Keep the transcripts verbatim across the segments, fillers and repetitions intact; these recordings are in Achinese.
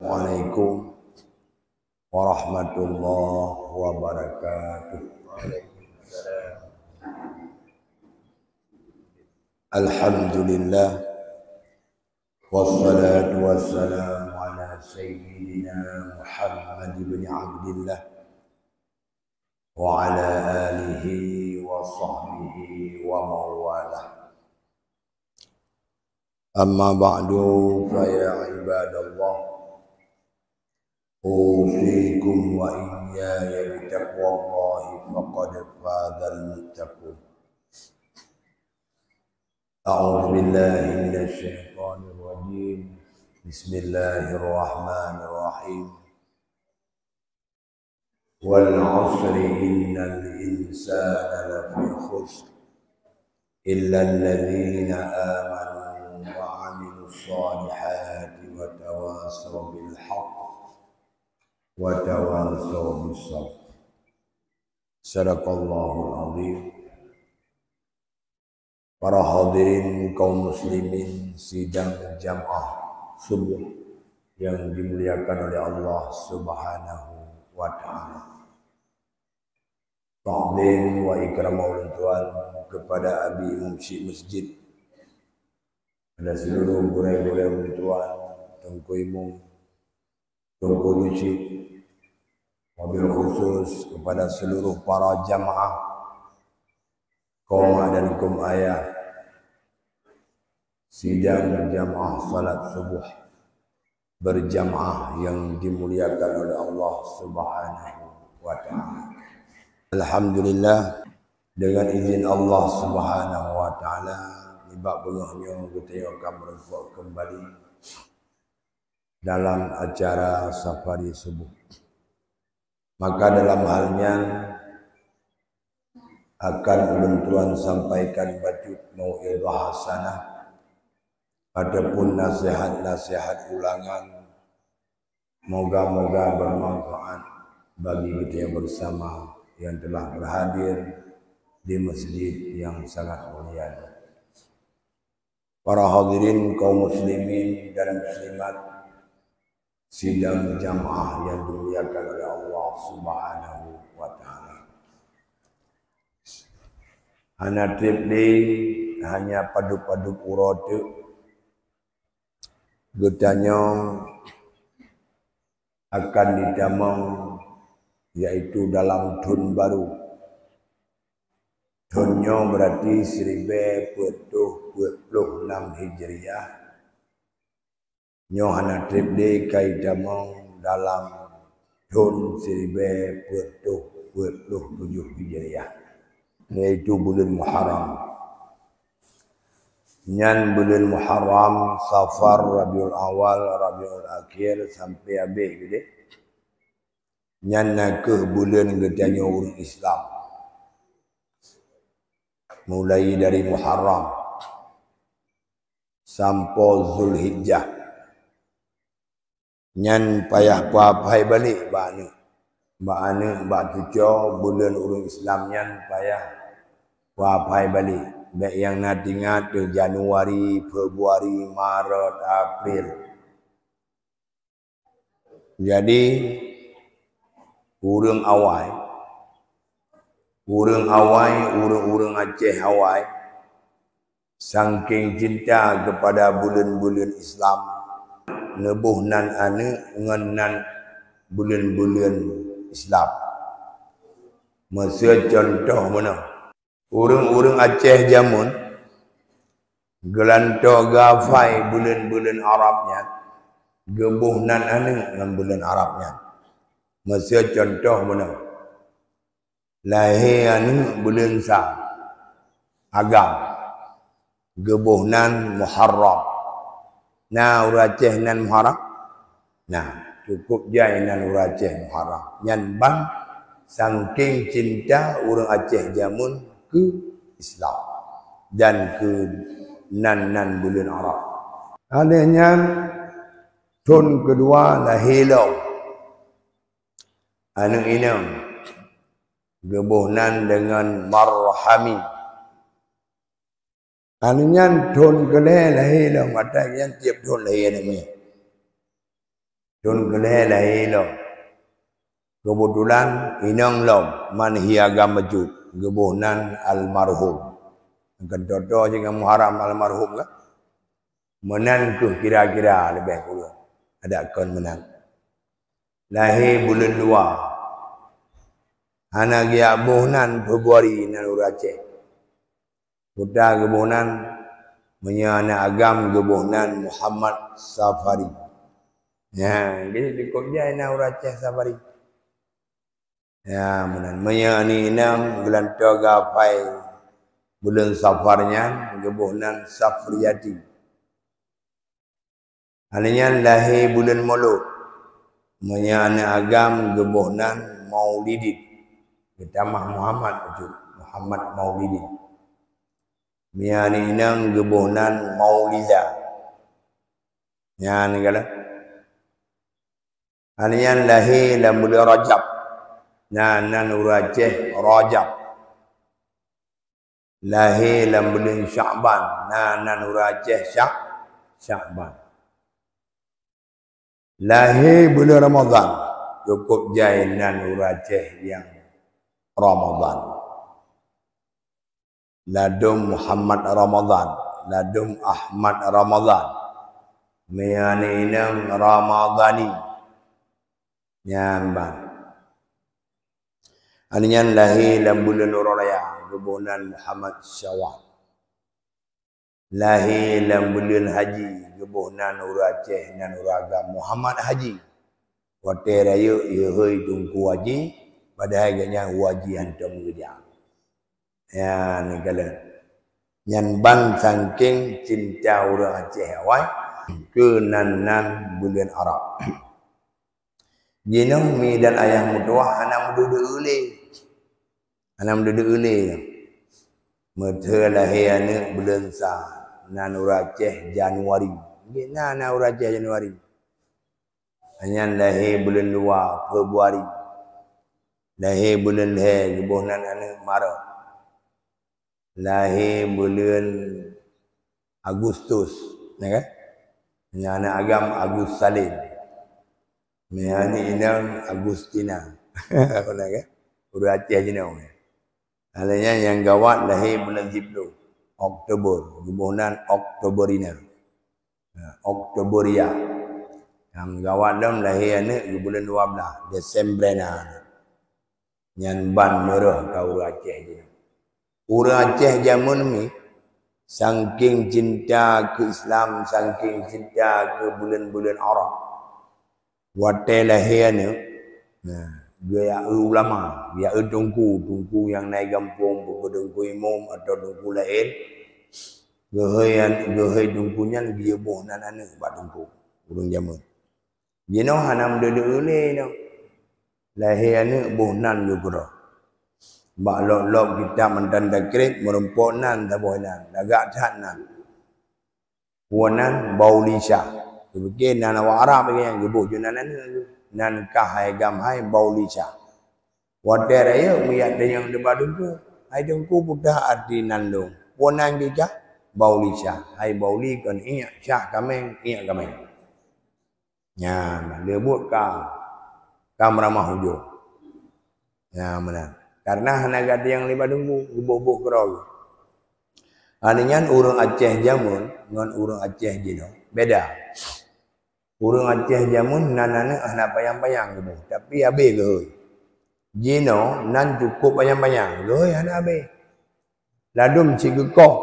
Assalamualaikum warahmatullahi wabarakatuh. Alhamdulillah. Wassalatu wassalamu ala sayyidina Muhammad ibn Abdillah wa ala alihi wa sahbihi wa mawalah. Amma ba'du, fa ya ibadallah, usikum wa iyyaya bitaqwallahi, faqad fazal muttaqun. A'udzu billahi minasy syaithanir rajim. Bismillahirrahmanirrahim. Wal 'asri innal insana lafi khusr. Illa alladzina amanu wa 'amilus shalihati wa tawasaw bil haqq wa tawasaw bis sabr. Sadaqallahul azim. Para hadirin kaum muslimin sidang jamaah subuh yang dimuliakan oleh Allah Subhanahu wa taala. Takzim wa ikram ulun tuan kepada Abi Imum Syik Masjid, pada seluruh gurée-gurée ulun tuan, Teungku Imum, Teungku Masjid, wabil khusus kepada seluruh para jamaah, kaum mak dan kaum ayah, sidang jamaah salat subuh berjamaah yang dimuliakan oleh Allah Subhanahu wa taala. Alhamdulillah, dengan izin Allah Subhanahu wa taala, nibak beungoh nyoe geutanyoe ka meureumpok keumbali dalam acara safari subuh. Maka dalam hal nyan akan ulôn tuan sampaikan bacut mau'izah hasanah ataupun nasihat-nasihat ulangan. Moga-moga bermanfaat bagi kita yang bersama yang telah berhadir di masjid yang sangat mulia ini. Para hadirin kaum muslimin dan muslimat, sidang jamaah yang dimuliakan oleh Allah Subhanahu wa taala. Hana treb lé, hanya padub-padub uroe teuk, geutanyoe akan jitamong, yaitu dalam thon barô. Thon nyoe berarti siribèe peuet reutôh peuet ploh nam Hijriah. Nyoe hana treb lé ka jitamong dalam thon siribèe peuet reutôh peuet ploh tujoh Hijriah, yaitu buleuen Muharram. Nyan buleuen Muharram, Safar, Rabiul Awal, Rabiul Akhir sampai habéh keudéh. Nyan na kheueh buleuen geutanyoe ureuëng Islam. Mulai dari Muharram sampoe Zulhijjah. Nyan payah peuaphai balek bak aneuk. Bak aneuk, bak cucoe, buleuen ureuëng Islam nyan payah peuaphai balek. Bék nyang na teuingat teuh Januari, Februari, Maret, April. Jadi, ureuëng awai, ureuëng awai, ureuëng-ureuëng Aceh awai, sangking cinta keupada buleuen-buleuen Islam, neuboh nan aneuk ngon nan buleuen-buleuen Islam. Meuseu cuntoh meunoe, ureuëng-ureuëng Aceh jameun geulantoe geuaphai buleuen-buleuen Arab nyan, geuboh nan aneuk ngon buleuen Arab nyan. Meuseu cuntoh meunoe, lahé aneuk buleuen sa Agam, geuboh nan Muharram. Na ureuëng Aceh nan Muharram? Na, cukup jai nan ureuëng Aceh Muharram. Nyan ban sangking cinta ureuëng Aceh jameun keu Islam dan keu nan-nan buleuen Arab. Alèh nyan, thon keudua lahé lom aneuk inong, geuboh nan deungon Marhami. Aneuk nyan thon keulhèe lahé lom, mata nyan tiep thon lahé aneuk nyan. Thon keulhèe lahé lom. Keubeutulan inong lom, man hi agam bacut, geuboh nan almarhum. Keuntô-tô jih ngon Muharram almarhum kan? Meunan kheueh kira-kira leubeh kureueng. Adak kon meunan. Lahé buleuen dua. Hana geujak boh nan Februari nan ureueng Aceh. Peue geuboh nan, meunyoe aneuk agam geuboh nan Muhammad Safari. Ya, jadi cukup jai nan ureueng Aceh Safari. Ya, meunan. Meunyoe aneuk inong geulantoe geuhafai buleuen Safar nyan geuboh nan Safriyati. Aneuk nyan lahé buleuen Molot. Meunyoe aneuk agam geuboh nan Maulidin. Geutamah Muhammad bacut, Muhammad Maulidin. Meunyoe aneuk inong geuboh nan Mauliza. Nyan galak. Aneuk nyan lahé lam buleuen Rajab. Nyan nan ureueng Aceh Rajab. Lahé lam buleuen Syakban, na nan ureueng Aceh Syak-, Syakban. Lahé buleuen Ramadhan, cukup jai nan ureueng Aceh nyang Ramadhan. Ladôm Muhammad Ramadhan, ladôm Ahmad Ramadhan. Meunyoe aneuk inong Ramadhani. Nyan ban. Aneuk nyan lahé lam buleuen Uroe Raya, geuboh nan Muhammad Syawal. Lahé lam buleuen Haji, geuboh nan ureueng Aceh, nan ureueng agam Muhammad Haji. Watèe rayeuk jihôi Teungku Haji, padahai gobnyan haji hantom geujak. Nyan kalon. Nyan ban sangking cinta ureueng Aceh awai keu nan-nan buleuen Arab. Jinoe mi dan ayah meutuwah hana meudeuh-deuh lé. Hana meudeuh-deuh lé. Meuteue lahé aneuk buleuen sa, nan ureueng Aceh Januari. Nggih na, na ureueng Aceh Januari. Nyan lahé buleuen dua Februari. Lahé buleuen lhèe geuboh nan aneuk Maret. Lahé buleuen Agustus, na kan? Nyan aneuk agam Agus Salim. Nyan inong Agustina. Na kan? Ureueng Aceh jinoe. Aneuk nyan nyang gawat lahé buleuen siplôh Oktober, geuboh nan Oktoberina. Ha, Oktoberia. Nyang gawat lom lahé aneuk geuboh buleuen dua blaih, Desembrena. Nyan ban meurôh ka ureueng Aceh jinoe. Ureueng Aceh jameun mi, sangking cinta keu Islam, sangking cinta keu buleuen-buleuen Arab. Watèe lahé aneuk, nah, geuyue ulama, geuyue teungku, teungku nyang na i gampông, buku teungku imum atau teungku laén, geuhôi an-, geuhôi teungku nyan geuyue boh nan aneuk bak teungku, ureueng jameun. Jinoe hana meudeuh-deuh lé nyoe. Lahé aneuk boh nan geukeudroe. Bak lop-lop kitab mantong takrib, meurumpok nan saboh nan, lagak that nan. Peue nan Baulisa. Geupike nan awak Arab lagèe nyan, geuboh ju nan aneuk geuh. Nan kah hai gam hai Baulisa. Watèe rayeuk meujak tanyong teuma teungku. Hai teungku, peue arti nan lôn? Peue nan jih kah? Baulisa. Hai Bauli kon iek, sah kaméng, iek kaméng. Nyan, leubuet ka, ka meuramah ujong. Nyan meunan. Karena hana gata nyang libat teungku, geuboh-boh keudroe. Aneuk nyan ureueng Aceh jameun ngon ureueng Aceh jinoe beda. Ureueng Aceh jameun nan aneuk hana panyang-panyang geuboh, tapi habéh geuhôi. Jinoe nan cukup panyang-panyang, geuhôi hana habéh. Ladôm cit geukoh,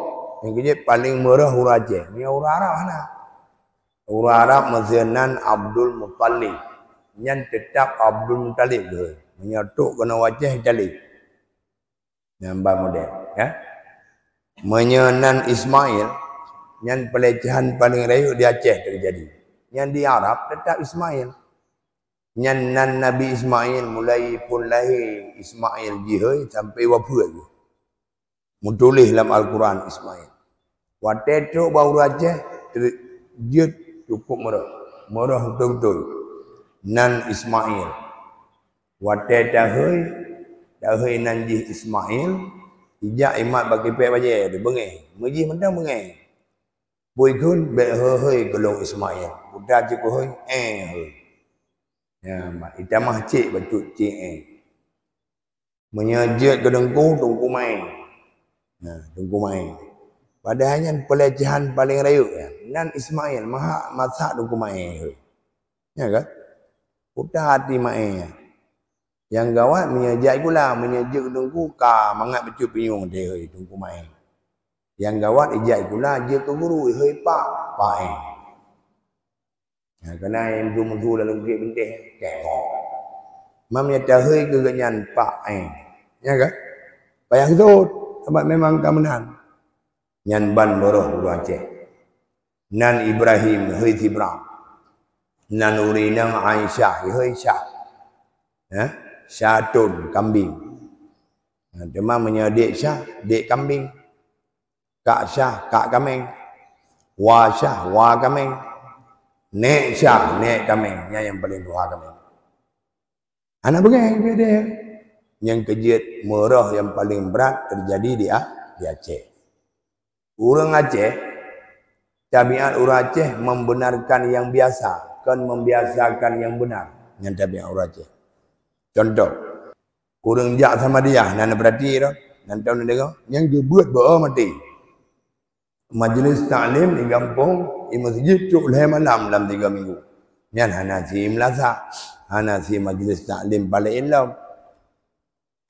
nyang keujeuet paleng meurôh ureueng Aceh. Meunyoe ureueng Arab hana. Ureueng Arab meuseue nan Abdul Muttalib. Nyan teutap Abdul Muttalib geuhôi. Meunyoe trok keunoe u Aceh, Muttalib. Nyan ban model, ya. Meunyoe nan Ismail, nyan pelecehan paleng rayeuk di Aceh teujadi. Nyan di Arab teutap Ismail. Nyan nan Nabi Ismail mulai phon lahé Ismail jihôi sampai wafeuet geuh. Meutuléh lam Al-Quran Ismail. Watèe trok bak ureueng Aceh, teu-, jeuet cukup meurôh. Meurôh beutôi-beutôi. Nan Ismail. Watèe tahôi, tahôi nan jih Ismail, ijak imat bak kipèk bajèe teuh, beungèh. Meujih mantong beungèh. Peue kheun, bèk hôi-hôi keu lôn Ismail. Buta cit keuhôi, éh hôi. Ya, mak, itamah cek bacut cek, eh. Meunyoe jeuet keu teungku, teungku maé. Nah, teungku maé. Padahai nyan pelecehan paleng rayeuk nyan. Nan Ismail, maha masak teungku maé. Ya kan? Puta hati maé nyan. Nyang gawat meunyoe jak sikula, meunyoe jeuet keu teungku, ka mangat bacut pinyueng deh, hei, teungku maé. Nyang gawat ijak sikula, jeuet keu guru, hei, pak, pak, eh. Ha, keunan musu-musu lalu geuet binteh. Kek. Mam nyata hei keu geuhnyan pak, eh. Ya kan? Payah geusut, sabab memang ka meunan. Nyan ban beuroh ureueng Aceh. Nan Ibrahim, hei Sibra. Nan ureueng inong Aisyah, hei Syah. Ha? Syatun, kambing. Ha, teuma meunyoe dek Syah, dek kambing. Kak Syah, kak kameng. Wa Syah, wa kameng. Nek Syah, nek kameng. Nyan nyang paleng tuha kameng. Hana beungéh, beda. Nyang keujeuet, meuroh nyang paleng brat teujadi di A-, di Aceh. Ureueng Aceh, tabiat ureueng Aceh membenarkan yang biasa, kon membiasakan yang benar. Nyan tabiat ureueng Aceh. Contoh, ureueng jak Samadiyah, na neupeurati droe, nan tahu neudeungoe, nyang geubeuet beu maté. Majlis taklim di gampông, di meuseujid trok lhèe malam lam tiga minggu. Nyan hana si meulasa, hana si majlis taklim paleng lom.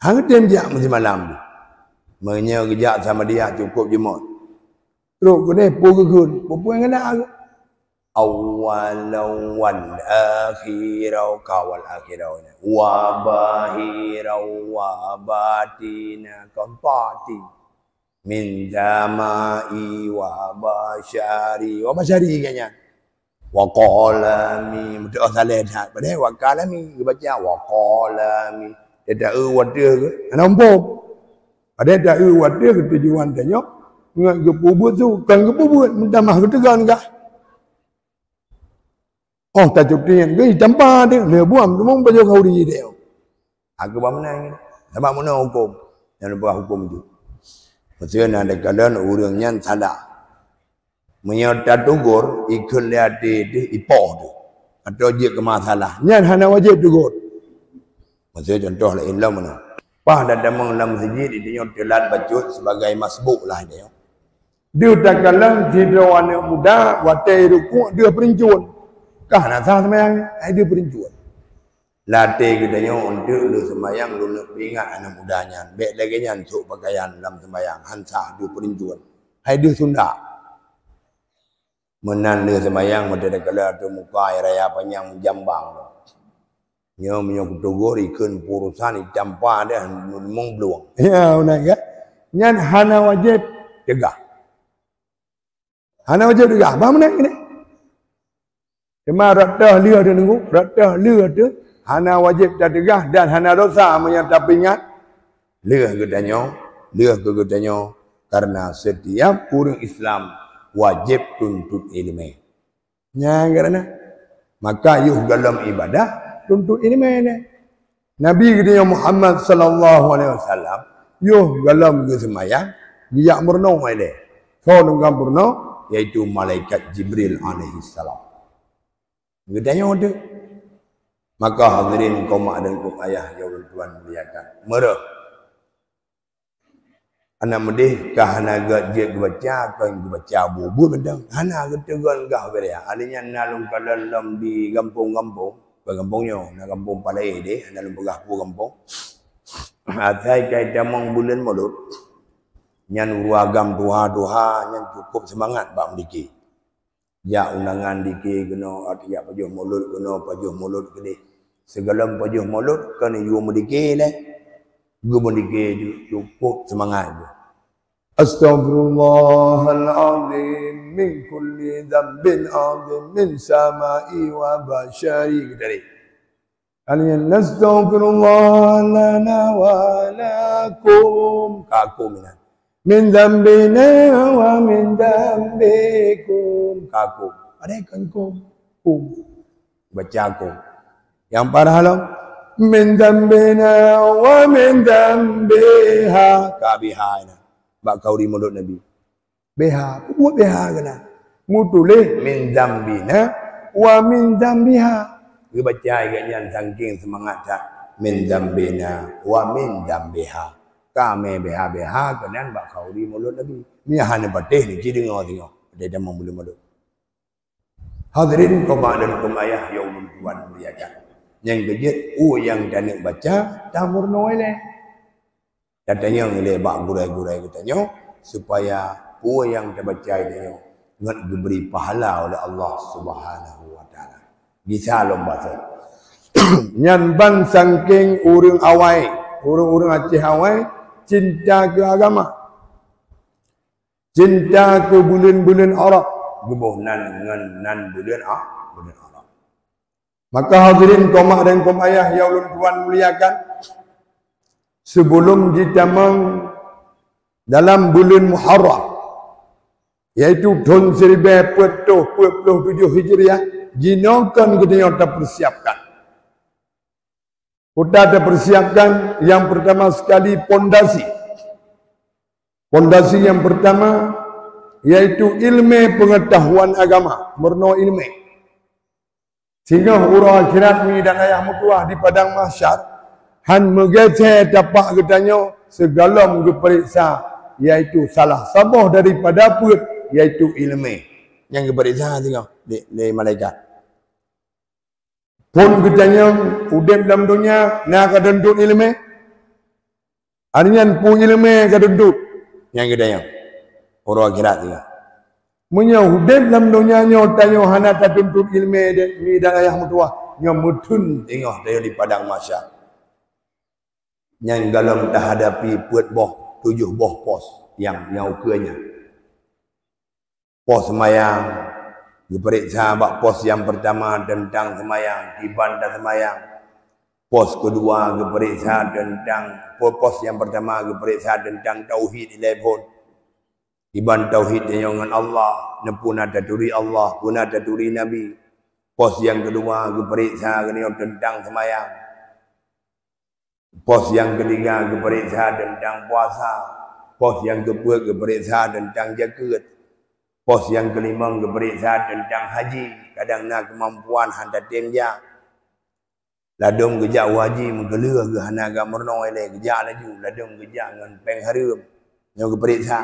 Hana tem jak meusimalam. Meunyoe geujak Samadiyah cukôp jeumot. Trok keudeh peue geukheun, peue-peue nyang na. Awwalan wal akhira, ka wal akhira. Wa bahira wa batina, ka batin. Min samai wa basyari. Wa basyari kan nyan. Wa qalami. Beutôi saleh that. Padahai wa kalami. Geubaca wa qalami. Dia tak eu wadah ke? Hana umpung. Padahai tak eu wadah ke tujuan tanyoe. Ngat geupeubuet tu. Kan geupeubuet. Meutamah geuteugon kah. Oh, tacuti nyan geuh tampa teuh, lheueh buam teumong pajoh khauri teuh. Aku ba meunan. Sabab meunan huköm. Nyan leubeh huköm tu. Maksudnya, na takalon ureueng nyan salah. Meunyoe tatugor, ikheun lé até teuh, ipoh teuh. Atau jeuet keu masalah. Nyan hana wajéb tugor. Maksudnya, contoh laén lom meunan. Paih tatamong lam meuseujid, tanyoe teulat bacut sebagai masbuk lah tanyoe. Deuh takalon sidroe aneuk muda watèe rukuk deuh peurincun. Kah na sah seumayang, hai deuh peurincun. Lam até geutanyoe, eunteuk lheueh seumayang lôn neuk peuingat aneuk muda nyan. Bèk lagèe nyan sôk pakaian lam seumayang, han sah deuh peurincun. Hai deuh sundak. Meunan lheueh seumayang, meuteudeukala ateueh muka air raya panyang meujambang. Nyoe meunyoe kutugor ikheun peurusan itampa deh mong blueng. Ya, beuna kan? Nyan hana wajéb teugah. Hana wajéb teugah. Bah meunan keuneuk. Teuma rot teuh lheueh teuh nunggu, rot teuh lheueh teuh hana wajéb tateugah dan hana dosa meunyoe tapeuingat. Lheueh geutanyoe, lheueh keu geutanyoe, karena setiap ureueng Islam wajéb tuntut ileumèe. Nyan karena maka yoh golom ibadah tuntut ileumèe nyan. Nabi geutanyoe Muhammad sallallahu alaihi wasallam yoh golom geuseumayang geujak meurunoe ilèe. Soe nyang ka meurunoe? Yaitu malaikat Jibril alaihi salam. Geutanyoe teuh. Maka hadirin kaum mak dan kaum ayah nyang ulôn tuan muliakan. Meureuh. Aneuk meudeh ka hana gét jeuet geubaca, kon geubaca buet-buet mantong. Hana geuteugon gah beuria. Akhirnya na lôn kalon lom di gampông-gampông. Bukan gampông nyoe, na gampông Palai deh, hana lôn peugah peue gampông. Asai kai tamong buleuen Molot. Nyan ureueng agam tuha-tuha nyan cukup seumangat bak meudike. Jak undangan dike keunoe, jak pajoh Molot keunoe, pajoh Molot keudeh. Sigohlom pajoh Molot kon yue meudike lé. Geumeudike ju cukup seumangat ju. Astaghfirullahalazim min kulli dzambin azim min sama'i wa basyari. Geutari. Alhamdulillah, nastaghfirullah lana wa lakum. Ka kum inan. Min dzambina wa min dzambikum. Ka kum. Ada kan kum. Kum. Baca kum. Nyang parah lom. Min dzambina wa min dzambiha. Ka biha inan. Bak khauri Molot Nabi. Biha, peubuet biha keunan. Meutuléh min dzambina wa min dzambiha. Geubaca ayat nyan saking seumangat that, "Min dzambina wa min dzambiha." Ka mé B H B H keunan bak khauri mulod Nabi. Nyan hana patéh ni, ci deungoe singoh. Patéh tamong buleuen mulod. Hadirin koma dan koma ayah nyang ulôn tuan muliakan. Nyang keujeuet, peue nyang taneuk baca, tameurunoe ilée. Tatanyong ilée bak gurée-gurée geutanyoe, supaya peue nyang tabaca tanyoe ngon geubri pahala oleh Allah Subhanahu wa Taala. Gisa lom baca. Nyan ban saking ureuëng awai, ureuëng-ureuëng Aceh awai, cinta keu agama. Cinta keu buleuen-buleuen Arab, geuboh nan ngon nan buleuen A-, buleuen Arab. Maka hadirin koma dan koma ayah nyang ulôn tuan muliakan, sebelum jitamong dalam buleuen Muharram, yaitu thon siribée peuet reutôh peuet ploh tujoh Hijriah, jinoe kon geutanyoe tapeusiapkan. Kuta tapeusiapkan nyang peurtama sekali pondasi. Pondasi nyang peurtama yaitu ileumé peungeutahuan agama, meurunoe ileumé. Singoh uroe akhirat mi dan ayah meutuwah di padang mahsyar, han meugeusé tapak geutanyoe sigohlom geupareksa, yaitu salah saboh daripada peuet, yaitu ileumé. Nyang geupareksa singoh lé, lé malaikat. Phon geutanyoe udeb lam donya na ka teuntut ileumé? Arnyan peue ileumé ka teuntut nyang geutanyoe uroe akhirat nyoe. Meunyoe udeb lam donya nyoe tanyoe hana tateuntut ileumé dek mi dan ayah meutuwah, nyoe meutheun teungoh tanyoe di padang mahsyar. Nyang gohlom tahadapi peuet boh, tujoh boh pos nyang, nyang ukeue nyan. Pos seumayang, geupareksa bak pos nyang peurtama teuntang seumayang, kiban taseumayang. Pos keudua geupareksa teuntang, po-, pos nyang peurtama geupareksa teuntang tauhid ilée phon. Kiban tauhid tanyoe ngon Allah, neupeue na taturi Allah, peue na taturi Nabi. Pos nyang keudua geupareksa geutanyoe teuntang seumayang. Pos nyang keutiga geupareksa teuntang puasa. Pos nyang keupeuet geupareksa teuntang jakeuet. Pos nyang keulimong geupareksa teuntang haji. Kadang na keumampuan han tatem jak. Ladôm geujak u haji meukeuleuh geuh hana gak meurunoe ilée geujak laju. Ladôm geujak ngon péng hareuem. Nyoe geupareksa.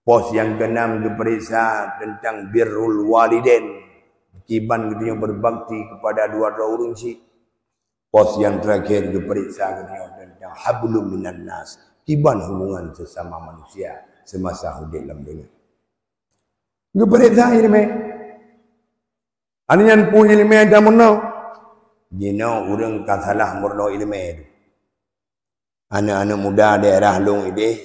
Pos nyang keunam geupareksa teuntang birrul walidain. Kiban geutanyoe berbakti kepada dua droe ureuëng syik. Pos nyang terakhir geupareksa geutanyoe teuntang hablum minan nas, kiban hubungan sesama manusia semasa udeb lam donya. Geupareksa ileumé. Arnyan peue ileumé tameurunoe? Jinoe ureuëng ka salah meurunoe ileumé. Aneuëk-aneuëk muda daerah lôn ideh,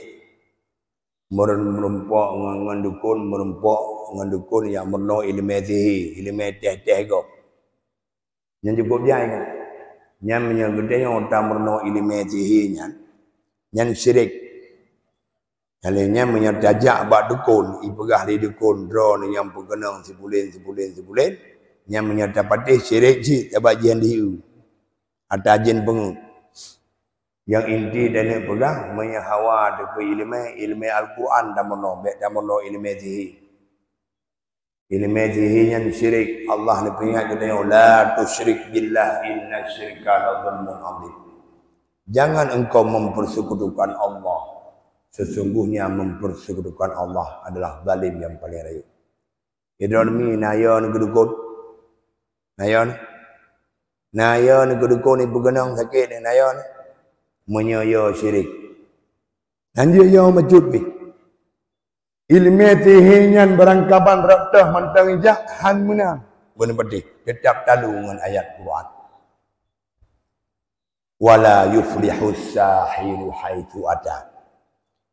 meureun-, meurumpok ngon, ngon dukon, meurumpok ngon dukon nyang meurunoe ileumé sihé, ileumé teh-teh gob. Nyan cukup jai nyan. Nyan meunyoe geutanyoe tameurunoe ileumé sihé nyan, nyan syirik. Nyang lheueh nyan meunyoe tajak bak dukon, ipeugah lé dukon, "Droeneuh nyang peukeunong sipulen, sipulen, sipulen," nyan meunyoe tapatéh syirik cit, sabab jih han dihiu. Ata jén peungeuet. Nyang inti taneuk peugah, meunyoe hawa teuh keu ileumé, ileumé Al-Quran tameurunoe, bék tameurunoe ileumé sihé. Ileumé sihé nyan syirik. Allah neupeuingat geutanyoe, "La tusyrik billah, inna syirka la zulmun azim." Jangan engkau mempersekutukan Allah. Sesungguhnya mempersekutukan Allah adalah zalim yang paling rayeuk. Idroe mi na yo neuh keu dukon. Na yo neuh. Na yo neuh keu dukon ipeukeunong sakét, na yo neuh. Meunyoe yo syirik. Lanjut yo meucut pih. Ileumé sihé nyan barangkaban rot teuh mantong ijak han meunang. Beuneupatéh, teutap talu ngon ayat Quran. "Wala yuflihus sahiru haitsu ata."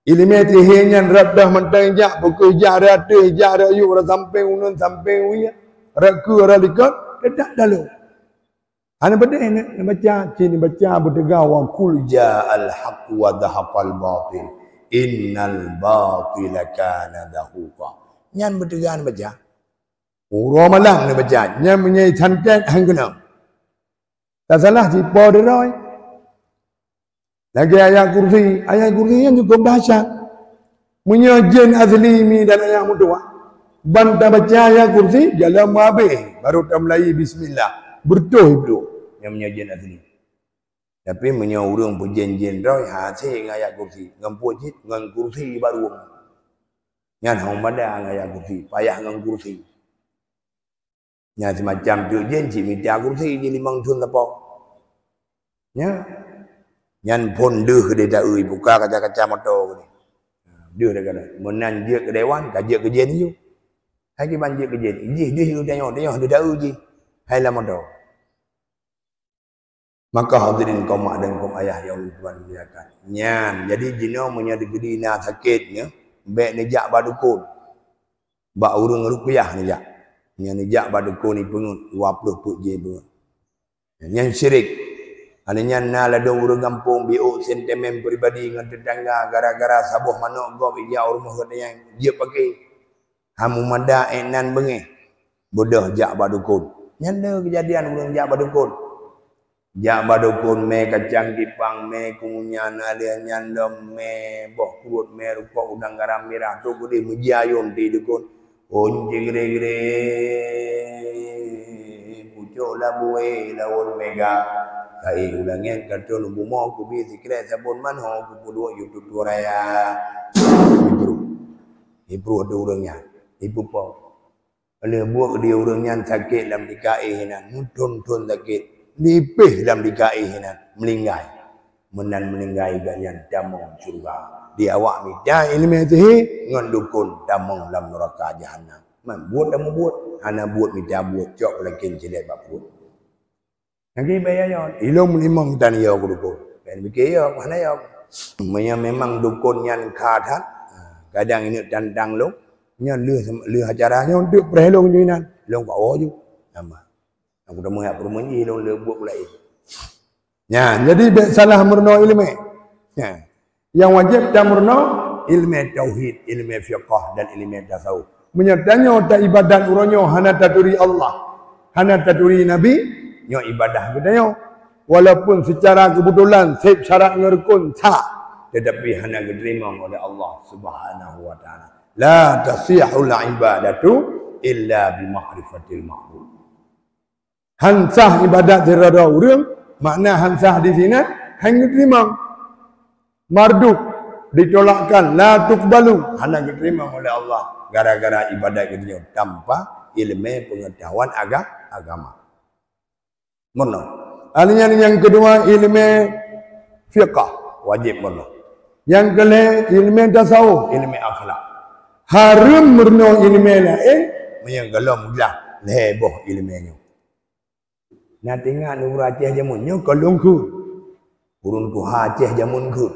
Ileumé sihé nyan rot teuh mantong ijak, pukon ijak rot ateueh, ijak rot yub, rot sampéng uneun, sampéng wie, rot keue, rot likot, teutap talu. Hana peudeh neubaca, cit neubaca beuteuga wa qul ja'al haqq wa zahaqal batil, innal batila kana zahuqa. Nyan beuteuga neubaca. Uroe malam neubaca, nyan meunyoe santet han keunong. Tasalah sipo deuroi. Lagée ayat kursi, ayat kursi nyan cukup dahsyat. Meunyoe jén asli mi dan ayah meutuwah, ban tabaca ayat kursi, jalan meuhabéh, baru tamulai bismillah. Beureutoh iplueng. Nyang meunyoe jén asli. Tapi meunyoe ureuëng peujén-jén droe, hase ngon ayat kursi. Ngon peue cit, ngon kursi baru. Nyan hong bada ngon ayat kursi, payah ngon kursi. Nyan simacam teuk jén cit mita kursi jih limong thon sapo. Nya. Nyan phon deuh deh daeu buka kaca-kaca moto geuh. Deuh dah kata. Meunan jeuet keu dewan, ka jeuet keu jén ju. Hai kiban jeuet keu jén. Jih deuh ju tanyoe, tanyoe deuh daeu jih. Hai lam moto. Maka hadirin kaum mak dan kaum ayah yang Tuhan muliakan. Nyan, jadi jinoe meunyoe di geude na sakét nyoe, bèk neujak bak dukon. Bak ureuëng ruqyah neujak. Nyan neujak bak dukon ipeungeut, dua ploh peuet jih ipeungeut. Nyan syirik. Hana nyan na ladôm ureuëng gampông biôk sentimen pribadi ngon teutangga gara-gara saboh manok gob ijak u rumoh geutanyan jeuet paké. Hana meumada ék nan beungéh. Beudôh jak bak dukon. Nyan le keujadian ureuëng jak bak dukon. Jak bak dukon mé kacang kipang, mé kumunyan, aleuh nyan lom mé boh pruet, mé rukok udang garam mirah, trok keudeh meujiayôn di dukon. Ôn jigre-gre, pucok labué lawôn mega. Kai u langét ka trôn u bumoe, kubi sikrek sabon manho, kupeuduek yue tutoe raya. Ipruh. Ipruh ateueh ureuëng nyan. Ipupo. Lheueh buet di ureuëng nyan sakét lam D K E hinan, meuthon-thon sakét, nipéh lam D K E hinan, meuninggai. Meunan meuninggai gobnyan tamong syeuruga. Di awak mita iéleumé sihé ngon dukon tamong lam neuraka jahanam. Man buet lam buet, hana buet mita buet, cok lakén cilek bak pruet. Lagi bayar yon, ilong limong tan yo keu dukon. Kan pikir yo, mana yo. Meunyo memang dukon nyan ka that, kadang ineuk tantang lôn, nyan lheueh, lheueh acara nyoe teuk preh lôn ju inan, lôn ka woe ju. Nama? Aku teumeuyak peurumoh jih lôn le buet laén. Nyan, jadi bèk salah meurunoe iéleumé. Nyan. Nyang wajéb tameurunoe iéleumé tauhid, iéleumé fiqah dan iéleumé tasawuf. Meunyoe tanyoe taibadat uroe nyoe hana taturi Allah, hana taturi Nabi, nyoe ibadah geutanyoe. Walaupun seucara keubeutulan seb syarat ngon rukon sah, tetapi hana geuteurimong oleh Allah Subhanahu wa Taala. La tasihul ibadatu illa bi ma'rifatil ma'bud. Han sah ibadat sidroe-droe ureuëng, makna han sah di sinan, han geuteurimong. Mardud, ditolakkan, la tuqbalu, hana geuteurimong oleh Allah gara-gara ibadat geutanyoe tanpa iéleumé peungeutahuan aga-, agama. Meurunoe. Ahli nyan nyang keudua iéleumé fiqah, wajéb meurunoe. Nyang keulhèe iéleumé tasawuf, iéleumé akhlak. Hareuem meurunoe iéleumé laén, meunyoe gohlom glah lhèe boh iéleumé nyoe. Na teuingat ureuëng Aceh jameun nyoe kon lôn kheun. Ureuëng tuha Aceh jameun kheun.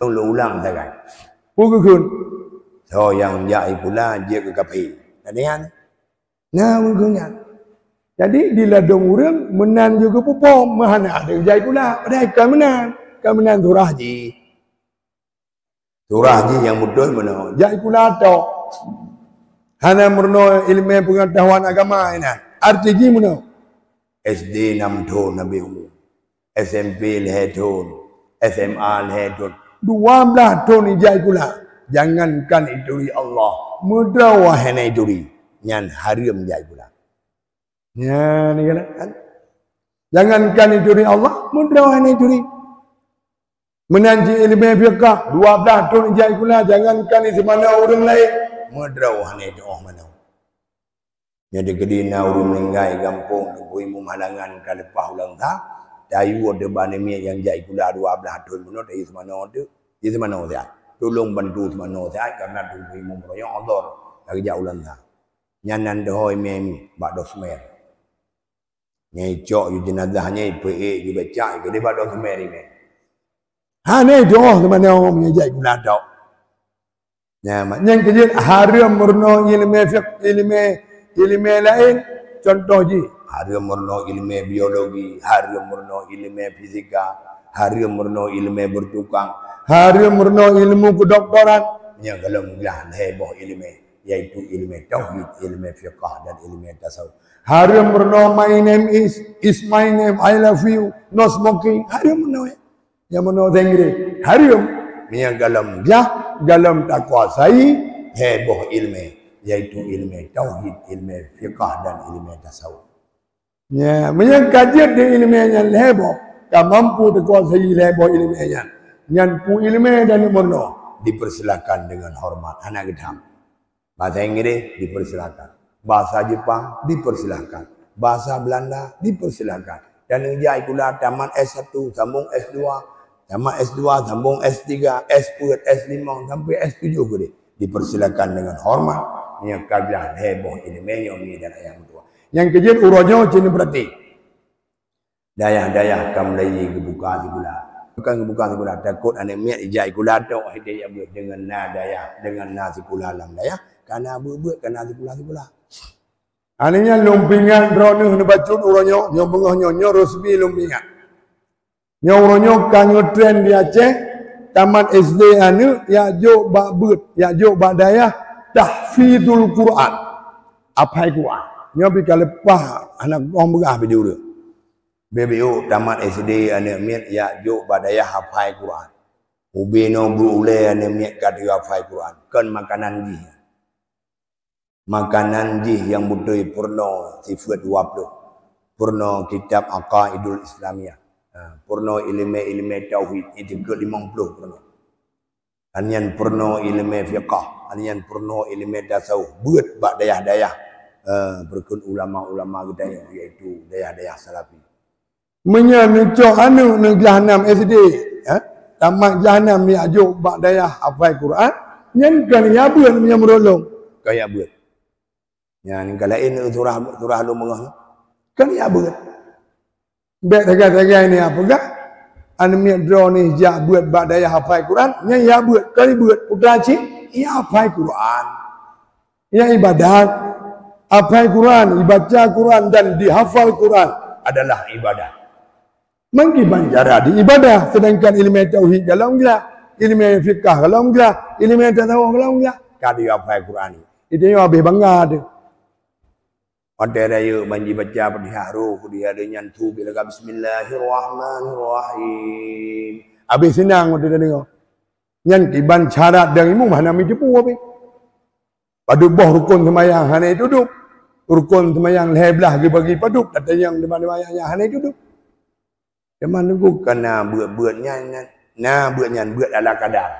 Lôn, lôn ulang sagai. Peue geukheun? Soe nyang jak sikula jeuet keu kafé. Na teuingat? Na ureuëng kheun nyan. Jadi di ladôm ureuëng meunan jeuet keu pupom, meuhana ada jak sikula. Padahai kon meunan. Kon meunan surah jih. Surah jih nyang beutôi meunoe. Jak sikula tok. Hana meurunoe iéleumé peungeutahuan agama inan. Arti jih meunoe. S D nam thon habéh umu. S M P lhèe thon. S M A lhèe thon. Dua blaih thon ijak sikula. Jangankan ituri Allah, meudroe hana ituri. Nyan hareuem jak sikula. Nyan, kan? Jangankan ituri Allah, meudroe hana ituri. Meunan cit iéleumé fiqah, dua blaih thon ijak sikula, jangankan iseumanoe ureuëng laén, meudroe hana ituoh manoe. Jadi keudina ureuëng meuninggai gampông, Teungku Imum halangan ka leupah u Langsa, tayue teuh bak aneuk miet nyang jak sikula dua blaih thon bunoe, tayue seumanoe teuh, jiseumanoe siat. Tulông bantu seumanoe siat, karena Teungku Imum roh nyoe udhur, lagée jak u Langsa. Nyan nan deuhôi mé-mé bak dosmer. Nyang icok ju jenazah nyan, ipeuék ju becak, ikeudeh bak dosmer imé. Hana doh teuma nyoe meunyo jak sikula tok. Nyan, mak, nyang keujeuet hareuem meurunoe iéleumé fiqh, iéleumé, iéleumé laén. Contoh jih, hareuem meurunoe iéleumé biologi, hareuem meurunoe iéleumé fisika, hareuem meurunoe iéleumé beurtukang, hareuem meurunoe ilmu keudoktoran. Nyang gohlom glah lhèe boh iéleumé, yaitu iéleumé tauhid, iéleumé fiqah, dan iéleumé tasawuf. Hareuem meurunoe my name is, is my name, I love you, no smoking. Hareuem meurunoe. Nyang meurunoe Inggréh. Hareuem. Nyang gohlom glah, gohlom takuasai lhèe boh iéleumé, yaitu iéleumé tauhid, iéleumé fiqah, dan iéleumé tasawuf. Ya, meunyoe ka jeuet di ileumèe nyan lhèe boh, ka mampu teukuasai lhèe boh ileumèe nyan, nyan peue ileumèe dan meurunoe, dipersilakan dengan hormat, hana geutham. Bahasa Inggris dipersilakan. Bahasa Jepang dipersilakan. Bahasa Belanda dipersilakan. Dan ijak sikula tamat S satu, sambung S dua, tamat S dua, sambung S tiga, S peuet, S limong, sampai S tujuh keudeh. Dipersilakan dengan hormat. Nyang ka glah lhèe boh ileumèe nyoe mi dan ayah meutuah. Nyang keujeuet uroe nyoe cit neupeurati. Dayah-dayah ka mulai geubuka sikula. Bukan geubuka sikula, takot aneuk miet ijak sikula tok, hidayah beuet deungon na dayah, deungon na sikula lam dayah, ka na beuet-beuet, ka na sikula-sikula. Aneuk nyan lôn peuingat droeneuh neubacut uroe nyoe, nyoe beungoh nyoe, nyoe resmi lôn peuingat. Nyoe uroe nyoe ka ngeutren di Aceh, tamat S D aneuk, jak jok bak beuet, jak jok bak dayah, tahfizul Quran. Aphai Quran. Nyoe pih ka leupah hana goh meugah pih di ureueng. Beu-beu tamat S D aneuk miet jak jok bak dayah aphai Quran. Ubé noe beu ulèe aneuk miet ka teuh aphai Quran. Kon makanan jih. Makanan jih nyang beutôi peurunoe sifeuet dua ploh. Peurunoe kitab Aqaidul Islamiyah. Ha, peurunoe ileumèe-ileumèe tauhid, itikeuet limong ploh peurunoe. Nyan peurunoe ileumèe fiqah, nyan peurunoe ileumèe tasawuf. Beuet bak dayah-dayah, eh, peureukeuen ulama-ulama geutanyoe, yaitu dayah-dayah salafi. Meunyoe neucok aneuk neuglah nam S D, eh, tamat glah nam jak jok bak dayah hafai Quran, nyan kon jak beuet meunyoe meurolong. Kon jak beuet. Nyan ka laén surah, surah lôn beungoh nyoe. Kon jak beuet. Bèk sagai-sagai neupeugah, aneuk miet droeneuh jak beuet bak dayah hafai Quran, nyan jak beuet, kon beuet, putra cit, jak hafai Quran. Nyan ibadat. Hafai Quran, ibaca Quran dan dihafal Quran adalah ibadah. Meukiban cara di ibadah, sedangkan ileumèe tauhid golom glah, ileumèe fiqah golom glah, ileumèe tasawuf golom glah, ka dihafai Quran. Itu nyang habéh bangga tu. Watèe rayeuk ban jibaca Fatihah roh, Fatihah nyan tu bila ka bismillahirrahmanirrahim. Habéh seunang watèe tadeungoe. Nyan kiban syarat dan imum hana meuteupeu habéh. Padub boh rukon seumayang hana itudub. Rukon seumayang lhèe blah geubagi padub, tatanyong teuma seumayang nyan hana itudub. Teuma nunggu ka na beuet-beuet nyan, na beuet nyan beuet ala kadar.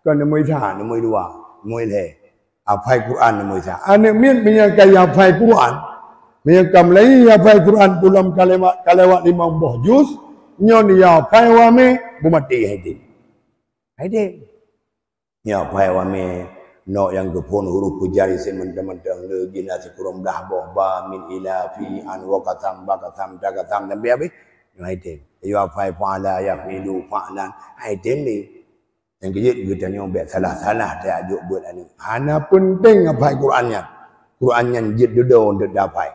Kon neumoi sa, neumoi dua, neumoi lhèe. Hafai Quran neumoi sa. Aneuk miet meunyoe ka hafai Quran, meunyoe ka mulai hafai Quran pulang kalewat, kalewat limong boh juz, nyoe hafai wamé, beumaté hai deh. Hai deh. Nyoe hafai wamé, nok nyang geuphon huruf peujari seumeuteueng-meuteung le jih na sikureueng blah boh ba, min, ila, fi, an, wa, kasam, ba, kasam, ta, kasam, sampai habéh. Nyoe hai tem. Ayo hafai fa'ala, yaf'ilu, fa'lan. Hai tem ni. Nyang keujeuet geutanyoe bèk salah-salah tajok beuet aneuk. Hana peunteng hafai Quran nyan. Quran nyan jeuet dudoe untuk tahafai.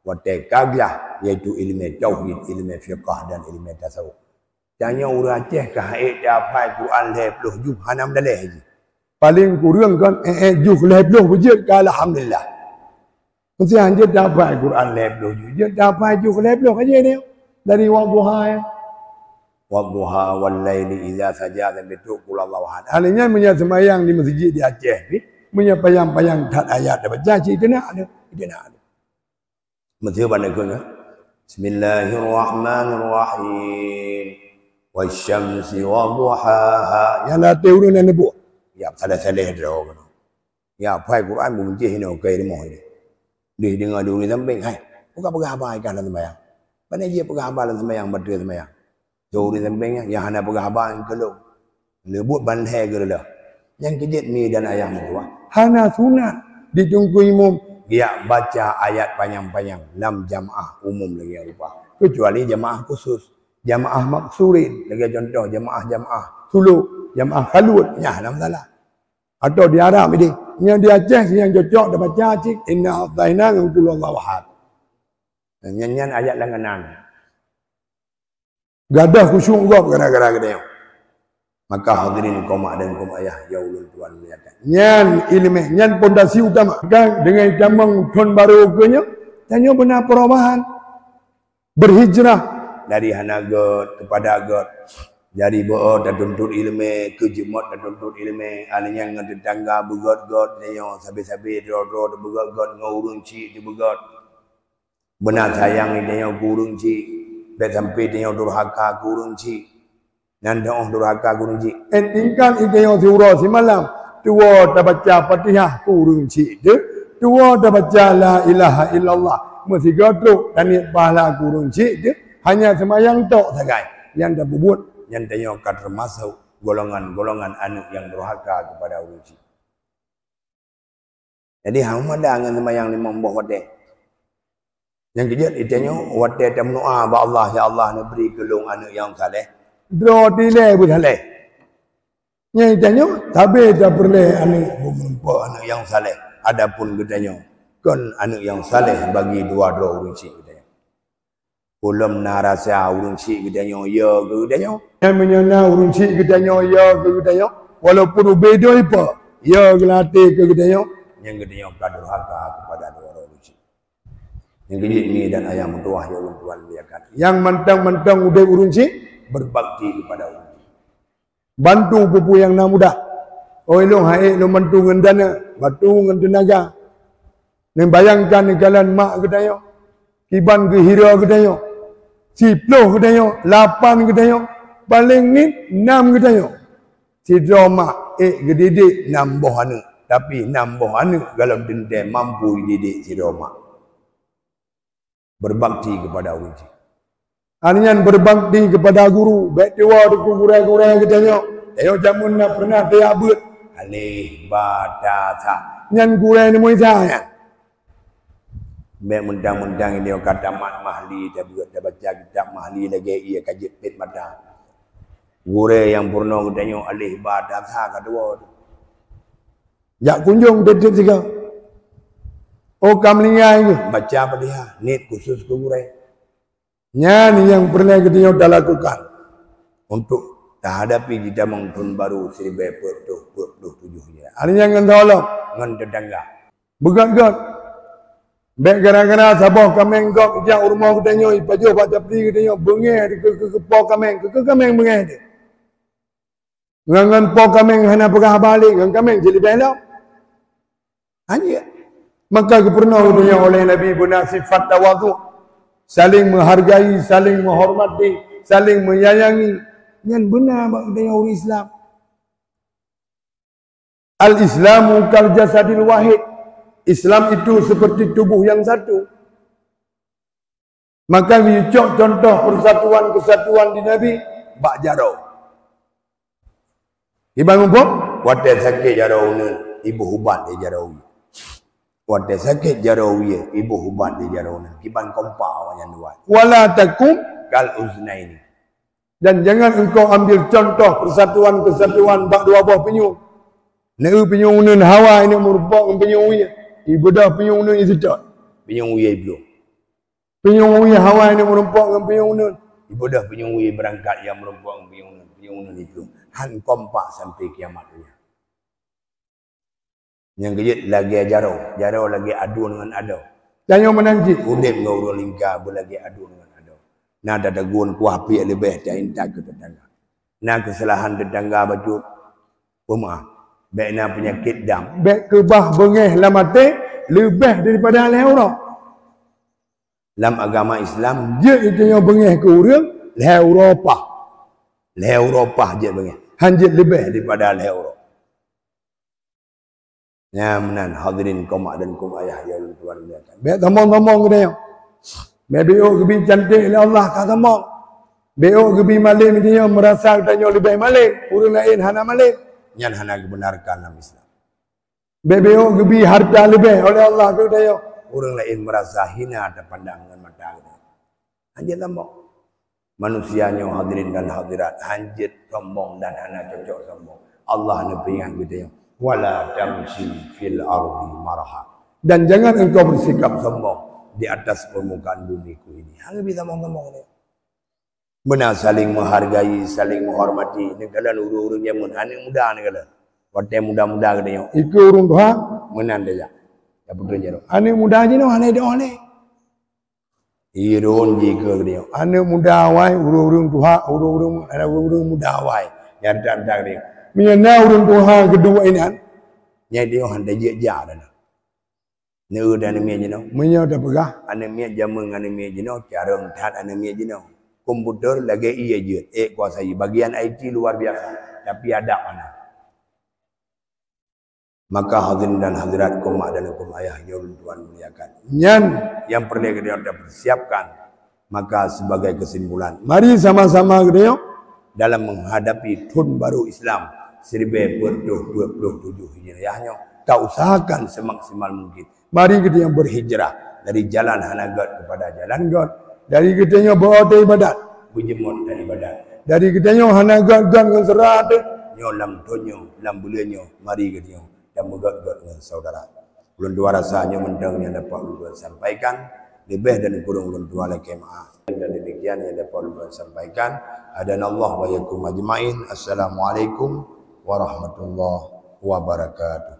Watèe ka glah, yaitu ileumèe tauhid, ileumèe fiqah dan ileumèe tasawuf. Tanyoe ureueng Aceh ka ék tahafai Quran lhèe ploh juz hana meudalèh jih. Paléng kureueng kon ék juz lhèe ploh beujeuet ka alhamdulillah. Meuseuti han jeuet tahafai Quran lhèe ploh juz, jeuet tahafai juz lhèe ploh ka jeuet nyoe. Dari Wadduha nyan. Wadduha wal laili idza saja sampai trok Qul huwallahu ahad. Hal nyan meunyoe seumayang di meuseujid di Aceh pih, meunyoe panyang-panyang that ayat tabaca cit keuneuk ada, keuneuk ada. Meuseu ban ikot nyoe. Bismillahirrahmanirrahim. Wasyamsi wadduhaha. Nyan latèe ureueng nyang neubuet. Ya, salah-salah droe keunoe. Ya, hafai Quran beumunci hinoe keu rumoh ini. Deh deungoe di ureueng sampéng, "Hai, peugah-peugah haba ikan lam seumayang." Pane jih peugah haba lam seumayang, bateue seumayang. Di ureueng sampéng nyan, nyang hana peugah haba nyan keu lôn. Neubuet ban lhèe geureuleuh. Nyang keujeuet mi dan ayah meutuah. Hana sunat di teungku imum geujak baca ayat panyang-panyang lam jamaah umum lagèe rupa. Keucuali jamaah khusus. Jamaah maksurin. Lagèe contoh jamaah-jamaah Sulok, jamaah Khalut. Nyan hana masalah. Atau di Arab idéh. Nyang di Aceh nyang cocok tabaca cit. Inna a'taina ngon Qul huwallahu ahad. Nyan, nyan ayat langganan. Gadoh khusyuk gob gara-gara geutanyoe. Maka hadirin kaum mak dan kaum ayah nyang ulôn tuan muliakan. Nyan ileumèe, nyan pondasi utama. Kan deungon tamong thon barô keu nyoe, tanyoe beuna perubahan. Berhijrah dari hana göt keupada göt. Dari beuôt tatuntut ileumèe, keu jeumöt tatuntut ileumèe, aneuk nyan ngon teutangga beugöt-göt, nyoe sabe-sabe droe-droe teubeugöt-göt, ngon ureueng chik teubeugöt. Beuna sayang geutanyoe keu ureuëng chik, bék sampoe tanyoe durhaka keu ureuëng chik. Nyan teuh durhaka keu ureuëng chik. Eh, tingkat geutanyoe siuroe simalam, tuwoe tabaca Fatihah keu ureuëng chik teuh, tuwoe tabaca la ilaha illallah, meusigoe trok taniet pahala keu ureuëng chik teuh, hanya seumayang tok sagai. Nyang tapeubuet, nyan tanyoe ka teumasok golongan-golongan aneuëk nyang durhaka keupada ureuëng chik. Jadi, hana mada ngon seumayang limong boh watée. Nyang keujeuet, geutanyoe watée tameudoá bak Allah, "Ya Allah, neubri keu lôn aneuëk nyang saleh." Droe dilée beusaleh. Nyang geutanyoe, sabe tapeureulée aneuëk beumeurumpok aneuëk nyang saleh. Adapun geutanyoe, kon aneuëk nyang saleh bagi dua droe ureuëng chik geutanyoe. Ulôn na rasa ureuëng chik geutanyoe yo keu geutanyoe. Nyan meunyoe na ureuëng chik geutanyoe yo keu geutanyoe, walaupun ubé doi po, yo geulatée keu geutanyoe, nyang geutanyoe ka durhaka keupada dua ureuëng chik. Nyang keujeuet mi dan ayah meutuwah nyang ulôn tuan muliakan. Nyang mantong-mantong udeb ureuëng chik, berbakti keupada ureuëng chik. Bantu peue-peue nyang na mudah. Oh, ilôn hai lôn bantu ngon dana, bantu ngon teunaga. Neubayangkan neukalon mak geutanyoe, kiban geuhira geutanyoe, siploh geutanyoe, lapan geutanyoe, paleng nit nam geutanyoe. Sidroe mak ék geudidik nam boh aneuëk, tapi nam boh aneuëk golom teuntée mampu jididik sidroe mak. Berbakti keupada ureuëng chik. Anyan berbakti keupada guru, bék tuwoe teungku gurée-gurée geutanyoe. Tanyoe jameun na pernah tajak beuet. Alif, ba, ta, sa. Nyan gurée neumui sa nyan. Bék meuntang-meuntang geutanyoe ka tamat mahli, tabeuet, tabaca kitab mahli lagée ié ka jeuet pét mata. Gurée nyang peurunoe geutanyoe alif, ba, ta, sa ka tuwoe. Jak kunjong tieb-tieb sigoe. Oh, ka meuninggai geuh, baca Fatihah, niet khusus keu gurée. Nyan nyang peureulée geutanyoe talakukan untuk tahadapi jitamong thon baru siribée peuet reutôh peuet ploh tujoh Hijriah. Hari nyan ngon teunolong, ngon teutangga. Beugét-gét. Bék gara-gara saboh kaméng gob ijak u rumoh geutanyoe, ipajoh bak tapli geutanyoe, beungéh keu, keu, keu po kaméng, keu, keu kaméng beungéh teuh. Ngon, ngon po kaméng hana peugah haba lé, ngon kaméng cit leubeh lom. Hana. Maka geupeurunoe geutanyoe oleh Nabi beuna sifat tawadhu, saling menghargai, saling menghormati, saling menyayangi. Nyan beuna bak geutanyoe ureuëng Islam. Al-Islamu kal jasadil wahid. Islam itu seperti tubuh yang satu. Maka geucok contoh persatuan kesatuan di Nabi bak jaroe. Kiban muphom, watée sakét jaroe uneuen, iboh ubat lé jaroe wie. Watée sakét jaroe wie, iboh ubat lé jaroe uneuen. Kiban kompak awaknyan dua. Wala takun kal uznaini. Dan jangan engkau ambil contoh persatuan kesatuan bak dua boh pinyueng. Neu pinyueng uneuen hawa inong meurumpok ngon pinyueng wie. Ibeudôh pinyueng uneuen iseutôt. Pinyueng wie ibloe. Pinyueng wie hawa inong meurumpok ngon pinyueng uneuen. Ibeudôh pinyueng wie beurangkat nyang meurumpok ngon pinyueng uneuen. Pinyueng uneuen ibloe. Han kompak sampoe kiamat donya. Nyang keujeuet lagée jaroe, jaroe lagée aduen ngon adoe. Tanyoe meunan cit udeb ngon ureuëng lingka beulagée aduen ngon adoe. Na tatagun kuah piek leubeh taintat keu teutangga. Na keusalahan teutangga bacut, peumeu'ah. Bék na peunyakét dam. Bék keubah beungéh lam até leubeh daripada lhée uroe. Lam agama Islam, jeuet geutanyoe beungéh keu ureuëng lhée uroe paih. Lhée uroe paih jeuet beungéh. Han jeuet leubeh daripada lhée uroe. Nyan meunan hadirin kaum mak dan kaum ayah nyang lôn tuan muliakan. Bék sombong-sombong geutanyoe. Bék bék geubi cantik lé Allah ka sombong. Bék geubi malém geutanyoe meurasa geutanyoe leubeh malém, ureuëng laén hana malém. Nyan hana geubenarkan lam Islam. Bék bék geubi harta leubeh oleh Allah keu geutanyoe, ureuëng laén meurasa hina tapandang ngon mata geutanyoe. Han jeuet sombong. Manusia nyoe hadirin dan hadirat, han jeuet sombong dan hana cocok sombong. Allah neupeuingat geutanyoe, "Wala tamshi fil ardi maraha." Dan jangan engkau bersikap sombong di atas permukaan bumiku ini. Han geubi sombong-sombong geutanyoe. Beuna saling menghargai, saling menghormati. Neukalon ureuëng-ureuëng jameun, aneuëk muda neukalon. Watée muda-muda geutanyoe, ikeu ureuëng tuha, meunan tajak. Ya, beutôi jaroe. Aneuëk muda jinoe hana idong lé. Irôn jikeu geutanyoe. Aneuëk muda awai, ureuëng-ureuëng tuha, ureuëng-ureuëng, ureuëng-ureuëng muda awai. Nyang that-that geutanyoe. Meunyoe na ureuëng tuha geuduek inan, nyan geutanyoe han tajak-jak dah. Neu dan aneuk miet jinoe. Meunyoe tapeugah, aneuk miet jameun ngon aneuk miet jinoe, carông that aneuk miet jinoe. Komputer lagèe ie jeuet, ék kuasai. Bagian I T luar biasa, tapi adab hana. Maka hadirin dan hadirat, kaum mak dan kaum ayah nyang ulôn tuan muliakan. Nyan nyang peureulèe geutanyoe tapersiapkan. Maka sebagai kesimpulan, mari sama-sama geutanyoe dalam menghadapi thon baru Islam siribèe peuet reutôh dua puluh tujoh Hijriah nyoe, ta usahakan semaksimal mungkin. Mari geutanyoe berhijrah dari jalan hana gèt kepada jalan gèt. Dari geutanyoe beu-o teuibadat, beujeumot teuibadat. Dari geutanyoe hana gèt-gèt ngon syedara teuh, nyoe lam thon nyoe, lam buleuen nyoe, mari geutanyoe dan meugèt-gèt ngon syedara. Ulôn tuan rasa nyoe mantong nyang dapat ulôn tuan sampaikan. Leubeh dan kureueng ulôn tuan lakèe meu'ah. Dan demikian nyang dapat ulôn tuan sampaikan. Hadanallahu wa iyyakum ajma'in. Assalamualaikum warahmatullahi wabarakatuh.